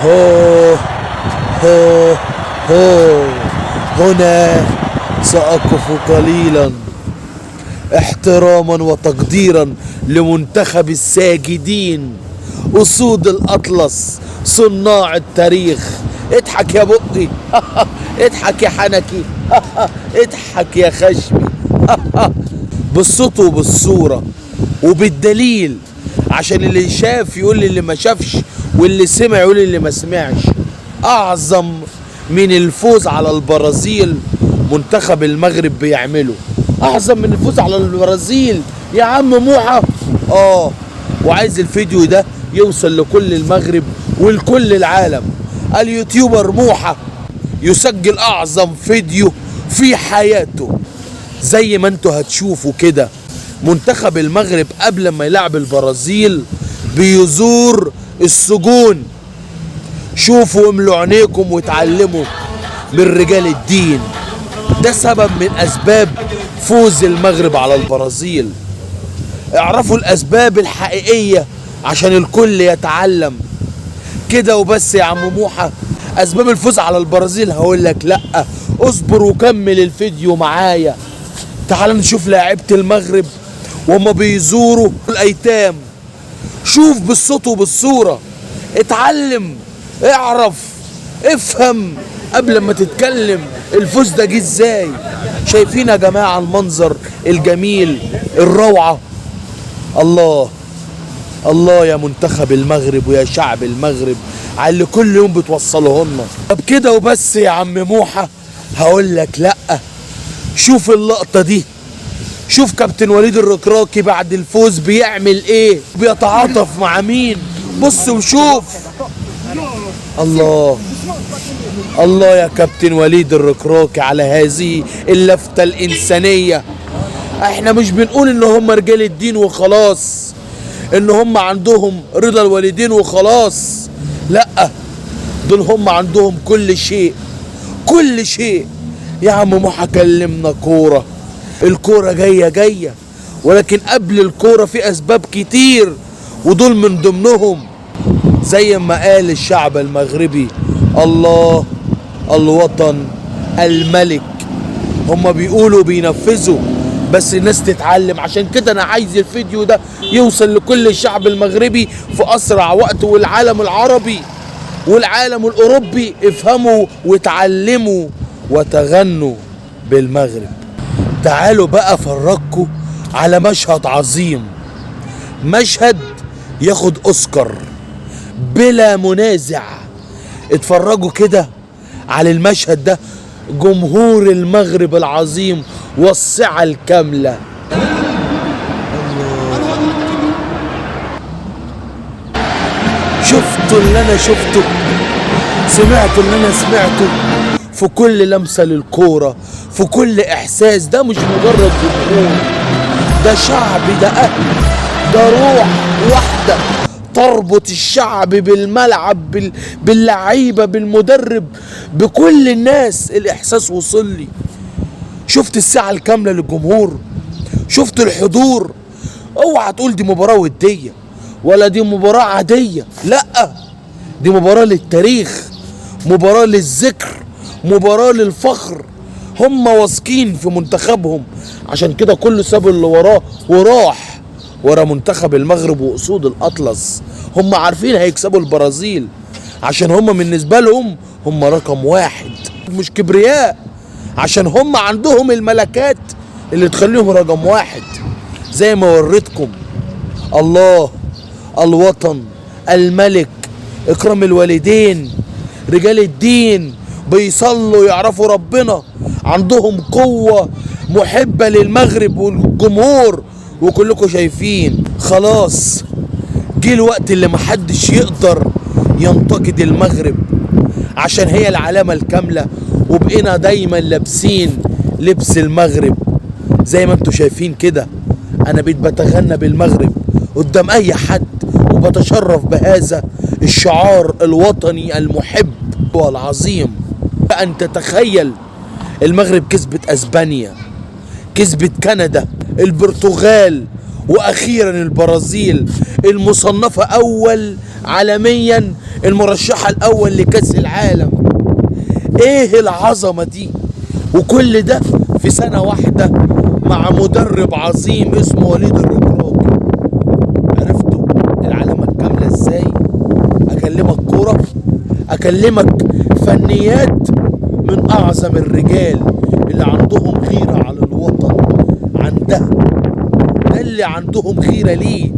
هو هو هو هنا سأقف قليلا احتراما وتقديرا لمنتخب الساجدين، أسود الأطلس، صناع التاريخ. اضحك يا بقي، اضحك يا حنكي، اضحك يا خشمي. بالصوت وبالصورة وبالدليل، عشان اللي شاف يقول اللي ما شافش، واللي سمع يقول اللي ما سمعش. أعظم من الفوز على البرازيل منتخب المغرب بيعمله، أعظم من الفوز على البرازيل يا عم موحة. وعايز الفيديو ده يوصل لكل المغرب ولكل العالم. اليوتيوبر موحة يسجل أعظم فيديو في حياته. زي ما انتوا هتشوفوا كده، منتخب المغرب قبل ما يلعب البرازيل بيزور السجون. شوفوا املوا عينيكم وتعلموا من رجال الدين. ده سبب من اسباب فوز المغرب على البرازيل. اعرفوا الاسباب الحقيقية عشان الكل يتعلم كده. وبس يا عم موحة، اسباب الفوز على البرازيل هقول لك لا، اصبر وكمل الفيديو معايا. تعال نشوف لاعيبة المغرب وهم بيزوروا الايتام. شوف بالصوت وبالصورة، اتعلم، اعرف، افهم قبل ما تتكلم الفوز ده جه ازاي. شايفين يا جماعة المنظر الجميل الروعة؟ الله الله يا منتخب المغرب ويا شعب المغرب على اللي كل يوم بتوصله لنا. طب كده وبس يا عم موحة؟ هقول لك لا، شوف اللقطة دي. شوف كابتن وليد الركراكي بعد الفوز بيعمل ايه، بيتعاطف مع مين. بص وشوف. الله الله يا كابتن وليد الركراكي على هذه اللفتة الإنسانية. احنا مش بنقول ان هم رجال الدين وخلاص، ان هم عندهم رضا الوالدين وخلاص، لا، دول هم عندهم كل شيء، كل شيء. يا عم موحة كلمنا كورة، الكورة جاية جاية، ولكن قبل الكورة في أسباب كتير، ودول من ضمنهم. زي ما قال الشعب المغربي، الله، الوطن، الملك. هم بيقولوا بينفذوا، بس الناس تتعلم. عشان كده انا عايز الفيديو ده يوصل لكل الشعب المغربي في اسرع وقت، والعالم العربي والعالم الاوروبي. افهموا وتعلموا وتغنوا بالمغرب. تعالوا بقى افرجكوا على مشهد عظيم، مشهد ياخد اوسكار بلا منازع. اتفرجوا كده على المشهد ده، جمهور المغرب العظيم والسعة الكاملة. الله، شفتوا اللي انا شفته، سمعتوا اللي انا سمعته، في كل لمسة للكورة، في كل احساس. ده مش مجرد جمهور، ده شعب، ده اهل، ده روح واحدة تربط الشعب بالملعب، باللعيبة، بالمدرب، بكل الناس. الإحساس وصل لي. شفت الساعة الكاملة للجمهور، شفت الحضور. اوعى تقول دي مباراة ودية ولا دي مباراة عادية، لا، دي مباراة للتاريخ، مباراة للذكر، مباراة للفخر. هم واثقين في منتخبهم، عشان كده كله ساب اللي وراه وراح ورا منتخب المغرب وأسود الأطلس. هم عارفين هيكسبوا البرازيل، عشان هم بالنسبة لهم هم رقم واحد، مش كبرياء، عشان هم عندهم الملكات اللي تخليهم رقم واحد. زي ما وريتكم، الله، الوطن، الملك، إكرام الوالدين، رجال الدين بيصلوا يعرفوا ربنا، عندهم قوة محبة للمغرب والجمهور، وكلكم شايفين. خلاص جه الوقت اللي محدش يقدر ينتقد المغرب، عشان هي العلامة الكاملة، وبقينا دايما لابسين لبس المغرب زي ما انتم شايفين كده. انا بقيت بتغنى بالمغرب قدام اي حد، وبتشرف بهذا الشعار الوطني المحب والعظيم. أن تتخيل المغرب كسبت اسبانيا، كسبت كندا، البرتغال، واخيرا البرازيل المصنفة اول عالميا المرشحة الأول لكأس العالم. ايه العظمة دي؟ وكل ده في سنة واحدة مع مدرب عظيم اسمه وليد الركراكي. عرفتوا العلامة الكاملة ازاي؟ اكلمك كورة، اكلمك فنيات من اعظم الرجال اللي عندهم غيرة على الوطن، عندها ده اللي عندهم غيرة ليه.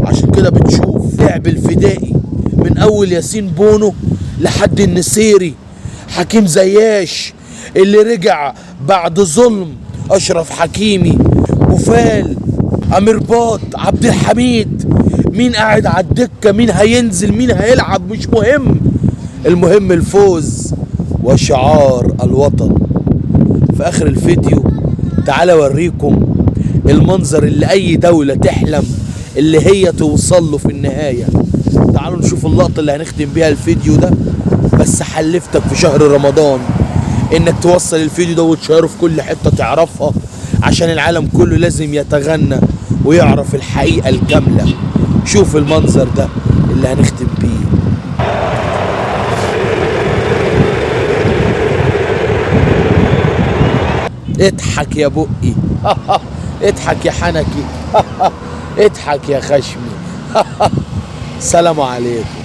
عشان كده بتشوف لعب الفدائي من اول ياسين بونو لحد النسيري، حكيم زياش اللي رجع بعد ظلم اشرف حكيمي، وفال، امير باط، عبد الحميد. مين قاعد على الدكة، مين هينزل، مين هيلعب، مش مهم، المهم الفوز وشعار الوطن. في اخر الفيديو تعالى اوريكم المنظر اللي اي دولة تحلم اللي هي توصل له في النهاية. تعالوا نشوف اللقطة اللي هنختم بيها الفيديو ده. بس حلفتك في شهر رمضان انك توصل الفيديو ده وتشيره في كل حتة تعرفها، عشان العالم كله لازم يتغنى ويعرف الحقيقة الكاملة. شوف المنظر ده اللي هنختم بيه. اضحك يا بقي، اضحك يا حنكي، اضحك يا خشمي. سلام عليكم.